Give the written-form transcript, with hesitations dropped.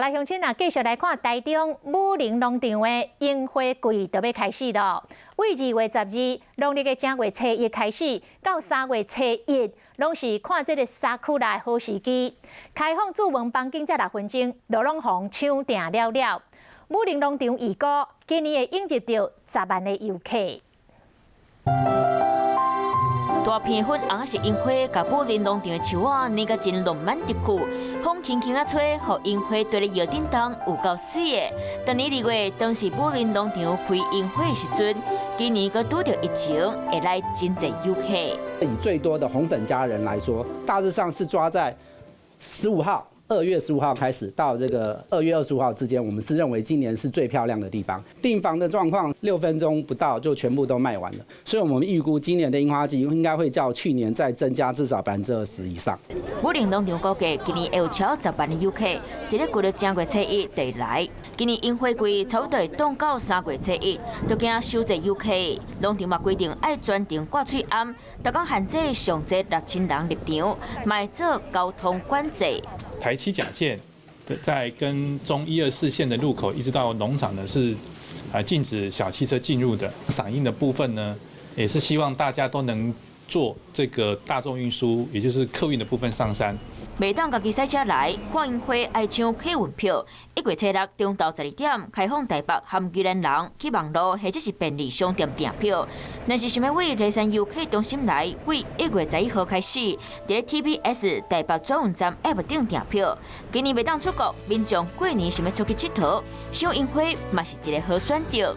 來，鄉親啊，繼續來看台中武陵農場的櫻花季就欲開始囉。對2月12，農曆的正月初一開始，到3月初一，攏是看這个桜的好時機。開放注文房間才6分鐘，就攏予搶訂了了。武陵農場預估今年會湧入著10萬个遊客。大片粉紅色櫻花，共武陵農場的樹仔染甲真浪漫的酷，風輕輕仔吹，予櫻花綴咧搖振動，有夠媠的。逐年2月，當是武陵農場開櫻花的時陣，今年閣拄著疫情，會來真濟遊客。以最多的紅粉佳人來說，大致上是抓在十五號，2月15號開始到這個2月25號之間，我們是認為今年是最漂亮的地方。訂房的狀況6分鐘不到就全部都賣完了，所以我們預估今年的櫻花季應該會較去年再增加至少20%以上。武陵農場估計今年會有超10萬的遊客，佇咧舊曆正月初一就會來。今年櫻花季差不多會凍到3月初一，都驚傷濟遊客。農場嘛規定愛全程掛喙罨，逐工限制上濟6000人入場，嘛會做交通管制。台七甲線在跟中124線的路口，一直到農場呢，是啊禁止小汽車進入的。賞櫻的部分呢，也是希望大家都能坐這個大眾運輸，也就是客運的部分上山。袂當家己駛車來看櫻花，愛搶客運票。1月初六中晝12點開放台北和宜蘭人去網路或者是便利商店訂票。若是想欲對梨山遊客中心來，對1月11號開始，佇咧 TBS 台北轉運站 App 頂訂票。今年袂當出國，民眾過年想欲出去𨑨迌，賞櫻花嘛是一个好選擇。